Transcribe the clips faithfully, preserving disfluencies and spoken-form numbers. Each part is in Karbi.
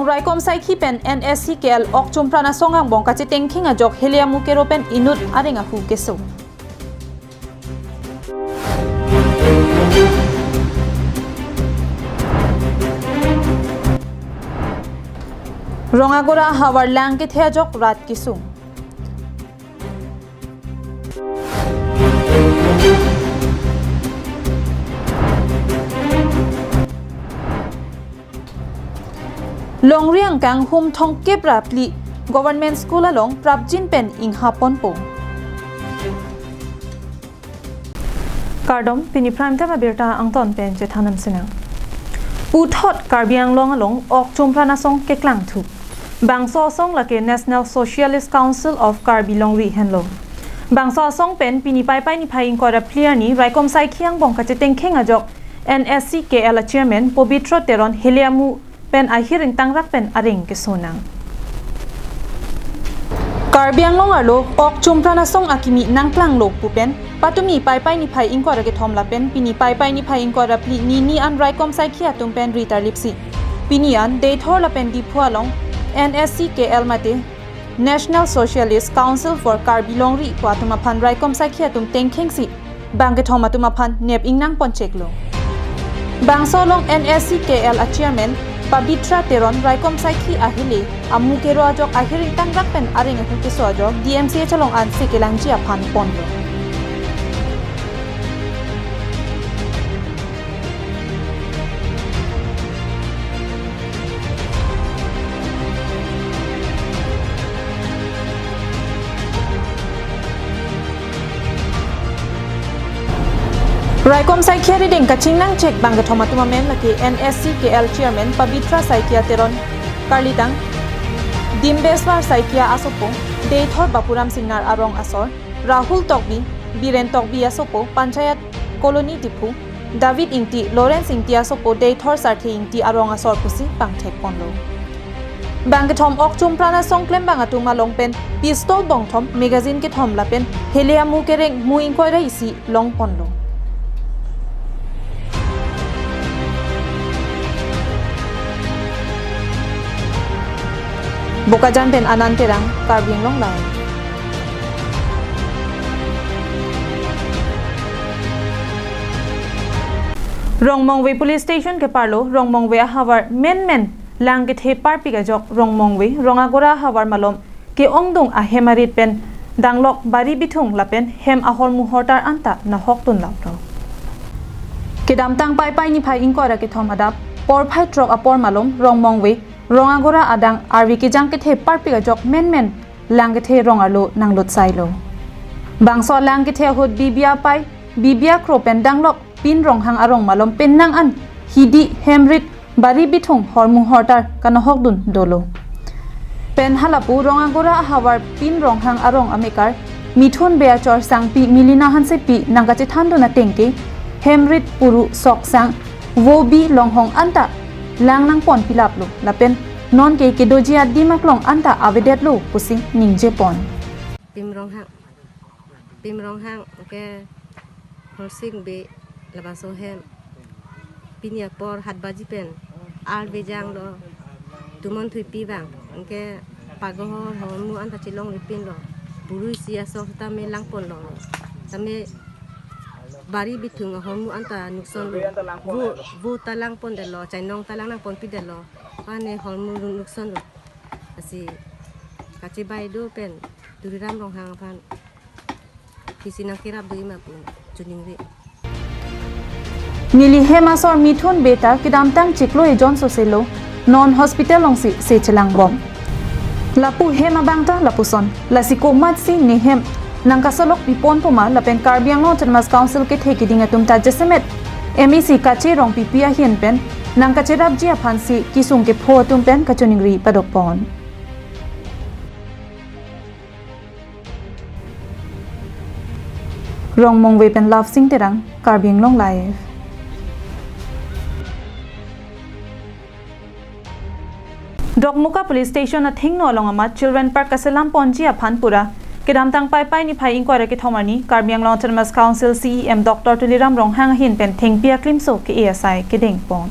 Raikom saikhi pen N S C K L Okchumpran asong angbong kachetengkheng ajok heli amu kero pen inut areng ahu keso. Rongagora ahavar lang kethe ajok rat kesung. Longri angkang hum thomkep ra phli Government School along prapjin pen ingha ponpo. Kardom, pini Prime Time abirta angton pen chethan nang sinang. Puthot Karbi Anglong along Okchumpran asong keklangthu. Bangso asong lake National Socialist Council of Karbi Longri henlo. Bangso asong pen pini Paipai niphai ingkoi ra phli arni raikom saikhi angbong kachetengkheng ajok N S C K L a Chairman Pobitro Teron heli amu pen ahir ingtangrak pen areng keso nang. Karbi Anglong arlo Okchumpran asong akimi nangklanglo pu pen patumi Paipai niphai ingkoi ra kethom lapen pini Paipai niphai ingkoi ra phli nini an raikom saikhi atum pen ritarlipsi pini an Deithor lapen Diphu along N S C K L mate National Socialist Council for Karbi Longri pu atum aphan raikom saikhi atum tengkhengsi bangkethom atum aphan nep ingnang poncheklo. Bangso along N S C K L a Chairman Pabitra Teron raikom saikhi ahele amu kero ajok ahir ingtangrak pen areng ahu keso ajok D M C H along ansi kelangji aphan ponlo. Raikom saikhi arideng kachingnangchek bangkethom atum amen lake N S C K L Chairman Pabitra Saikia Teron, Karlitang Dimbeswar Saikia asopo, Deithor Bapuram Singnar arong asor, Rahul Tokbi, Biren Tokbi asopo, Panchayat Colony Diphu, David Ingti, Lawrence Ingti asopo, Deithor Sarthe Ingti arong asor pusi pangthek ponlo. Bangkethom Okchumpran asong klembang atum along pen pistol bongthom, magazine kethom lapen heli amu kereng mu ingkoi ra isi long ponlo. Bokajan pen Anand Terang, Karbi Anglong Live. Rongmongve Police Station keparlo Rongmongve ahavar menmen lang kethe parpik ajok Rongmongve Rongagora ahavar malom ke-ongdung ahem arit pen danglok bari bithung lapen hem ahormu hortar anta nahokdun laplo. Kedamtang Paipai niphai ingkoi ra kethom adap porphai throk apor malom Rongmongve Rongagora adang arve kejang kethe parpik ajok menmen lang kethe rong arlo nanglut sailo. Bangso lang kethe ahut Bibia Pai, Bibia Kro pen danglok Pin Ronghang arong malom pen nang an hidi hemrit bari bithung hormu hortar kanahokdun dolo. Pen halapu Rongagora ahavar Pin Ronghang arong amekar Mithun Bey achor sangpi Milina Hansepi nangkachethandun ateng ke hemrit puru sok sang vobi longhong anta lang nangponpilaplo lapen nonke kedoji adim aklong anta avedetlo pusi ningje pon. Pin Ronghang, Pin Ronghang ke Horsing Bey labangso hem. Pini apor hat baji pen arve janglo. Tumon thuipi bang. Anke pagohor hormu anta chelongle pinlo. Puru isi asok tame lang ponlonglo. Tame bari bithung ahormu anta nuksonlo. Vo, vo ta lang pondetlo, chainong ta lang nangponpidetlo. Pane hormu nuksonlo. Lasi kachebai do pen Tuliram Ronghang aphan kisi nangkerap do ima pu choningri. Neli hem asor Mithun Bey ta kedamtang chiklo ejon soselo non hospital alongsi se chelangbom. Lapu hem abang ta lapuson. Lasi komatsi ne hem nangkasolok pipon poma lapen Karbi Anglong Autonomous Council kethe keding atum ta jasemet M A C Kache Rongpipi ahin pen nangkacherapji aphansi kesung kepho atum pen kachoningri padok pon. Rongmongve pen Love Sing Terang, Karbi Anglong Live. Dokmoka Police Station athengno along amat Children Park kaselam ponji aphan pura kedamtang Paipai niphai ingkoi ra kethom arni Karbi Anglong Autonomous Council C E M Doctor Tuliram Ronghang ahin pen thengpi aklimso ke-e asai kedeng pon.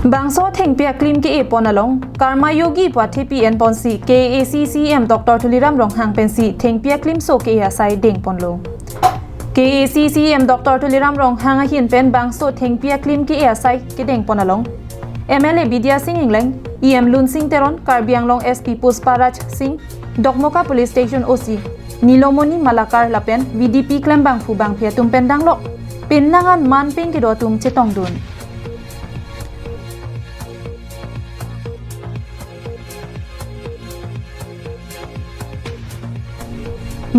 Bangso thengpi aklim ke-e pon along Karma Yogi pu athepi enponsi K A A C C E M Doctor Tuliram Ronghang pensi thengpi aklimso ke-e asai dengponlo. K A A C C E M Doctor Tuliram Ronghang ahin pen bangso thengpi aklim ke-e asai kedengpon along M L A Bidya Sing Engleng, E M Lunsing Teron, Karbi Anglong S P Pushpa Raj Sing, Dokmoka Police Station O C Nilomoni Malakar lapen V D P klembangphu bangphi atum pen danglok penang an manpeng kedo atum chetongdun.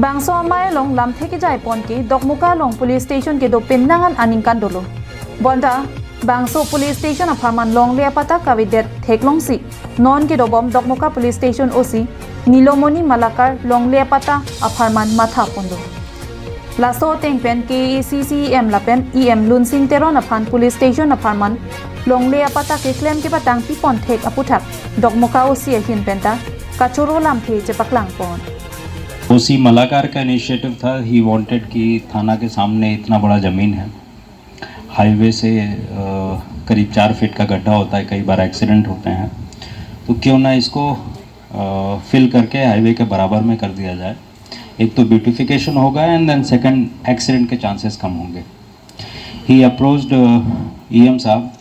Bangso amei along lamthe kejaipon ke Dokmoka along police station kedo penang an aningkan dolo. Bonta bangso police station apharman longle apatta kavedet theklongsi non kedobom Dokmoka Police Station O C Nilomoni Malakar longle apatta apharman mathaponlo. Laso ateng pen K A A C C E M lapen E M Lunsing Teron aphan police station apharman longle apatta keklem kepatang pipon thek aputhak Dokmoka O C ahin penta kachoro lamthe chepaklangpon. ओसी मलाकार का इनिशिएटिव था। He wanted कि थाना के सामने इतना बड़ा ज़मीन है, हाईवे से अ, करीब चार फीट का गड्ढा होता है, कई बार एक्सीडेंट होते हैं, तो क्यों ना इसको फिल करके हाईवे के बराबर में कर दिया जाए। एक तो ब्यूटिफिकेशन होगा and then second एक्सीडेंट के चांसेस कम होंगे। He approached E M साहब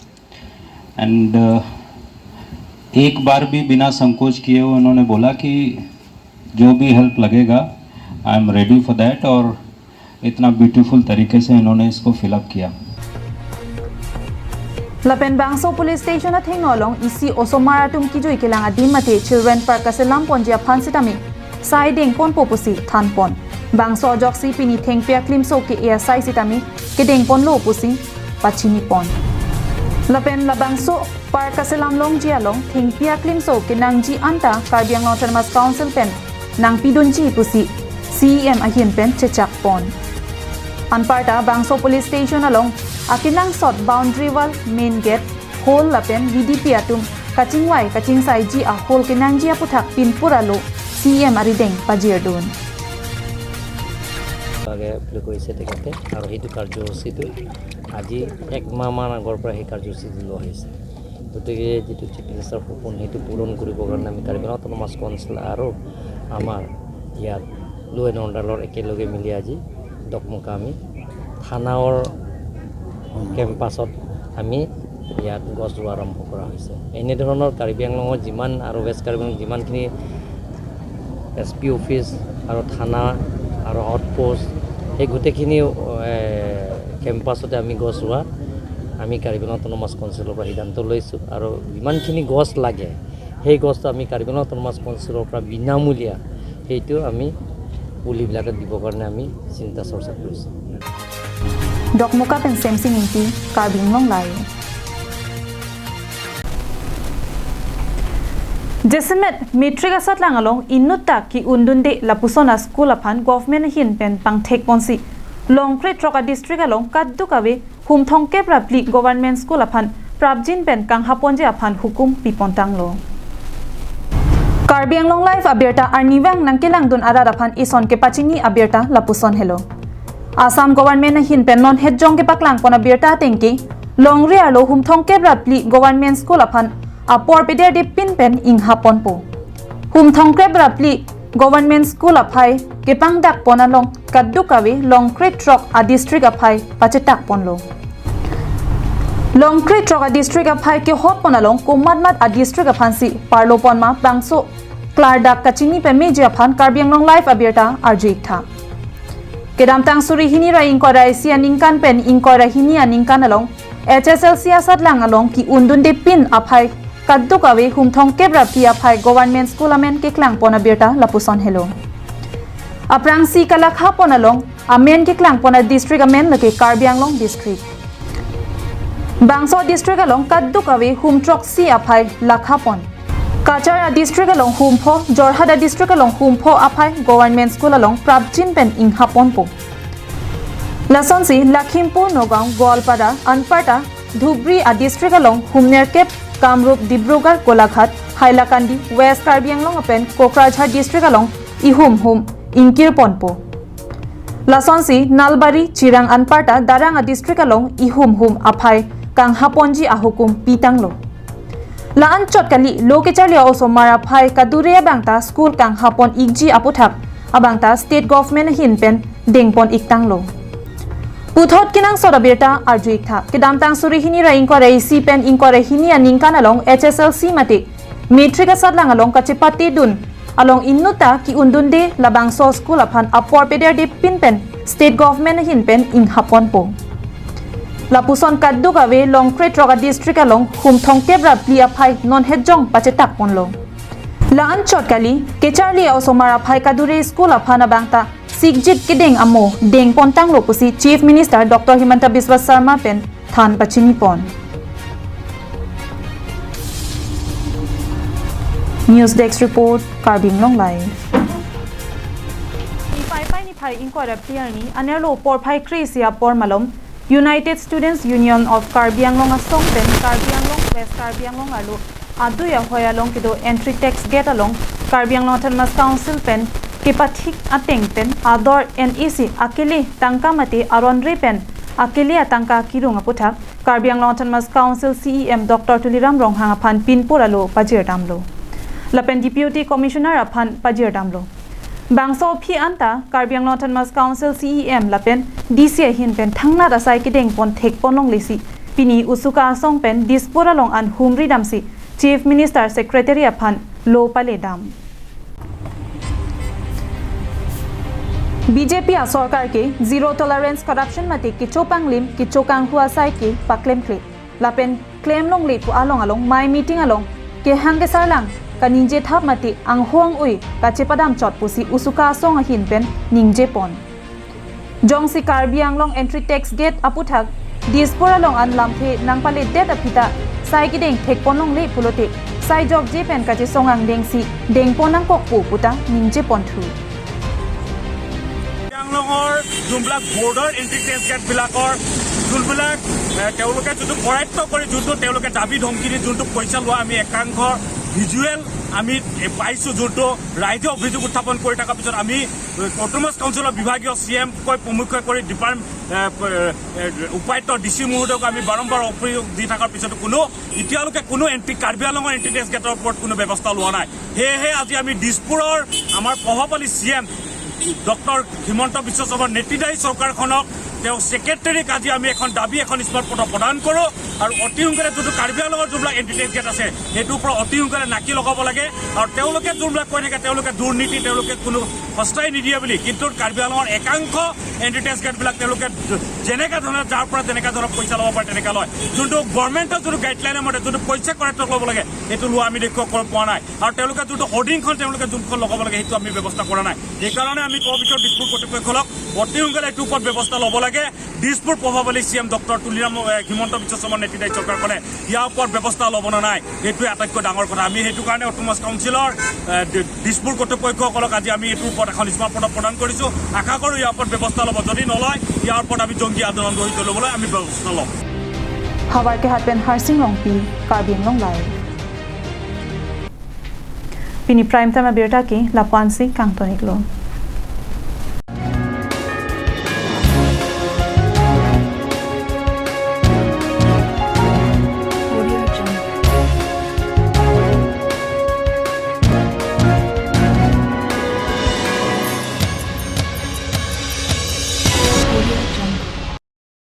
and एक बार भी बिना संकोच किए हुए उन्होंने बोला कि जो भी हेल्प लगेगा, I am ready for that। और इतना ब्यूटीफुल तरीके से इन्होंने इसको फिलअप किया। Lapen bangso police station athengno along isi osomar atum kejui kelang adim mate children park kaselam ponji aphan sitame sai dengponpo pusi thanpon. Bangso ajoksi pini thengpi aklimso ke-e asai sitame kedengponlo pusi pachinipon. Lapen labangso park kaselam longji along thengpi aklimso kenangji anta Karbi Anglong Autonomous Council pen nangpidunji pusi C E M ahin pen chechakpon. Anparta bangso police station along akenangsot boundary wall, main gate, hall lapen V D P atum kachingvai kachingsaiji ahall kenangji aputhak pinpur alo C E M arideng pajirdun. আগে বুলি কৈছে তেখেতে। আৰু সেইটো কাৰ্যসূচীটো আজি এক মাহমান আগৰ পৰা সেই কাৰ্যসূচীটো লোৱা হৈছে। গতিকে যিটো চিফ মিনিষ্টাৰ সপোন, সেইটো পূৰণ কৰিবৰ কাৰণে আমি কাৰ্বি আংলং অট'নমাছ কাউন্সিল আৰু আমাৰ ইয়াত ল' এণ্ড অৰ্ডাৰৰ একেলগে মিলি আজি দকমকা আমি থানাৰ কেম্পাছত আমি ইয়াত গছ ৰোৱা আৰম্ভ কৰা হৈছে। এনেধৰণৰ কাৰ্বি আংলঙৰ যিমান আৰু ৱেষ্ট কাৰ্বি আংলং যিমানখিনি এছ পি অফিচ আৰু থানা আৰু আউটপোষ্ট, সেই গোটেইখিনি কেম্পাছতে আমি গছ ৰোৱা আমি কাৰ্বি আংলং অট'নমাছ কাউন্সিলৰ পৰা সিদ্ধান্ত লৈছোঁ। আৰু যিমানখিনি গছ লাগে, সেই গছটো আমি কাৰ্বি আংলং অট'নমাছ কাউন্সিলৰ পৰা বিনামূলীয়া সেইটো আমি পুলিবিলাকত দিবৰ কাৰণে আমি চিন্তা চৰ্চা কৰিছোঁ। Dokmoka pen Semsing Ingti, Karbi Anglong Live. Jasemet matric asatlang along inutta ke-undunde lapuson a-school aphan government ahin pen pangthekponsi Longkre throk a-district along kadokave hum thomkep ra phli government school aphan prapjin pen kanghaponji aphan hukum pipontanglo. Karbi Anglong Live abirta arnivang nangkelangdun arat aphan ison kepachini abirta lapuson helo. Assam government ahin pen non hetjong kepaklangpon abirta atengke Longri arlo hum thomkep ra phli government school aphan apor pederdepin pen inghaponpo. Hum thomkep ra phli government school aphai kepangdakpon along kadokave Longkre throk a-district aphai pachetakponlo. Longkre throk a-district aphai kehotpon along komatmat a-district aphansi parlopon ma bangso klardak kachini pemeji aphan Karbi Anglong Live abirta arju-ik tha. Kedamtang suri hini ra ingkoi ra isi aningkan pen ingkoi ra hini aningkan along H S L C asatlang along ke-undundepin aphai kadokave hum thomkep ra phli aphai government school amen keklangpon abirta lapuson helo. Aphrangsi kalakhapon along amen keklangpon a-district amen lake Karbi Anglong district. Bangso district along kadokave hum throksi aphai lakhapon. Cachar a-district along hum pho, Jorhat a-district along hum pho aphai government school along prapjin pen inghaponpo. Lasonsi Lakhimpur, Nagaon, Goalpara, anparta Dhubri a-district along hum nerkep, Kamrup, Dibrugarh, Golaghat, Hailakandi, West Karbi Anglong apen Kokrajhar district along ihum hum ingkirponpo. Lasonsi Nalbari, Chirang anparta Darrang a-district along ihum hum aphai kanghaponji ahukum pitanglo. La-anchot kali, lo kecharli a-osomar aphai kadure abang ta school kanghapon ikji aputhak abang ta state government ahin pen dengpon iktanglo. Puthot kenangsot abirta arju iktha. Kedamtang suri hini ra ingkoi ra isi pen ingkoi ra hini aningkan along H S L C mate matric asatlang along kachepatedun along inut ta ke-undunde labangso school aphan apor pederde pin pen state government ahin pen inghaponpo. Lapuson kaduk ave Longkretrok a-district along humthong tep ra phli aphai non hejong pachetakponlo. La-anchot kali, kecharli a-osomar aphai kadure school aphan abang ta sikjit kedeng amo dengpontanglo pusi Chief Minister Doctor Himanta Biswa Sarma pen than pachinipon. News Desk Report, Karbi Anglong Live. Niphai pai niphai ingkoi ra phli arni, anerlo porphai kre-isi apor malom, United Students Union of Karbi Anglong asong pen Karbi Anglong West Karbi Anglong arlo adui ahoi along kedo entry tax gate along Karbi Anglong Autonomous Council pen kepathik ateng pen ador N A C akele tangka mate aron re pen akele atangka kirung aputhak Karbi Anglong Autonomous Council C E M Doctor Tuliram Ronghang aphan pinpur alo pajirdamlo. Lapen Deputy Commissioner aphan pajirdamlo. Bangso aphi anta Karbi Anglong Autonomous Council C E M lapen D C ahin pen thangnat asai kedengpon thekponlonglesi pini Usuka asong pen Dispur along an humri damsi Chief Minister Secretary aphan lo paledam. B J P asorkar ke zero tolerance corruption mate kecho panglim kecho kanghu asai ke paklemkle lapen klemlongle pu along along mei meeting along kehang kesarlang kaningje thap mate angho ang-ui kachepadam chot pusi Usuka asong ahin pen ningjepon. Jongsi Karbi Anglong entry tax gate aputhak Dispur along an lamthe nangpaledet aphi ta sai kedeng thekponlongle pulote sai jokje pen kachesong angdengsi dengpon nangkokpo puta ningjeponthu. Karbi আংলঙৰ যোনবিলাক border entry test গেটবিলাকৰ যোনবিলাক এ, তেওঁলোকে যোনটো কৰায়ত্ত কৰি যোনটো তেওঁলোকে দাবী ধমকি দি যোনটো পইচা লোৱা আমি একাংশ ভিজুৱেল আমি এ, পাইছোঁ, যোনটো ৰাইজে অভিযোগ উত্থাপন কৰি থকাৰ পিছত আমি অট'নমাছ কাউন্সিলৰ বিভাগীয় চি এম কৈ প্ৰমুখ্য কৰি ডিপাৰ্ট এ, প- এ, উপায়ুক্ত ডি চি মহোদয়ক আমি বাৰম্বাৰ অভিযোগ দি থকাৰ পিছতো কোনো এতিয়ালৈকে কোনো এণ্ট্ৰি কাৰ্বি আংলঙৰ এণ্ট্ৰি টেষ্ট গেটৰ ওপৰত কোনো ব্যৱস্থা লোৱা নাই। সেয়েহে আজি আমি দিছপুৰৰ আমাৰ প্ৰভাৱশালী চি এম ডক্টৰ হিমন্ত বিশ্ব শৰ্মাৰ নেতৃত্বাধীন চৰকাৰখনক তেওঁ ছেক্ৰেটেৰীক আজি আমি এখন দাবী এখন স্মাৰক পত্ৰ প্ৰদান কৰোঁ আৰু অতি সোনকালে যোনটো কাৰ্বি আংলঙৰ যোনবিলাক এণ্ট্ৰি টেষ্ট গেট আছে সেইটোৰ পৰা অতি সোনকালে নাকি লগাব লাগে আৰু তেওঁলোকে যোনবিলাক কৈ থাকে তেওঁলোকে দুৰ্নীতি, তেওঁলোকে কোনো সস্তাই নিদিয়ে বুলি, কিন্তু কাৰ্বি আংলঙৰ একাংশ এণ্ট্ৰি টেষ্ট গেটবিলাক তেওঁলোকে যেনেকা ধৰণে যাৰ পৰা যেনেকা ধৰণৰ পইচা ল'ব পাৰে তেনেকা লয়। যোনটো গভৰ্ণমেণ্টৰ যোনটো গাইডলাইনৰ মতে যোনটো পইচা কৰেক্টক ল'ব লাগে সেইটো লোৱা আমি দেখুওৱা কৰা পোৱা নাই আৰু তেওঁলোকে যোনটো হৰ্ডিংখন তেওঁলোকে যোনখন লগাব লাগে সেইটো আমি ব্যৱস্থা কৰা নাই। সেইকাৰণে আমি ক'ব বিচাৰোঁ দিছপুৰ কৰ্তৃপক্ষসকলক অতি সোনকালে এইটোৰ ওপৰত ব্যৱস্থা ল'ব লাগে। দিছপুৰ প্ৰভাৱশালী চি এম ডক্টৰ তুলিৰাম এ, হিমন্ত বিশ্ব শৰ্মাৰ নেতৃত্বাধীন চৰকাৰখনে ইয়াৰ ওপৰত ব্যৱস্থা ল'ব নে নাই সেইটোৱে আটাইতকৈ ডাঙৰ কথা। আমি সেইটো কাৰণে অট'নমাছ কাউন্সিলৰ এ, দি- দিছপুৰ কৰ্তৃপক্ষসকলক আজি আমি এইটোৰ ওপৰত এখন স্মাৰক পত্ৰ প্ৰদান কৰিছোঁ। আশা কৰোঁ ইয়াৰ ওপৰত ব্যৱস্থা ল'ব। যদি নলয় ইয়াৰ ওপৰত আমি জংগী আন্দোলন গঢ়ি তুলিবলৈ আমি ব্যৱস্থা ল'ম। Havar Kehat pen Harsing Rongpi, Karbi Anglong Live. Pini prime time abirta ke lapu-ansi kangton-iklo.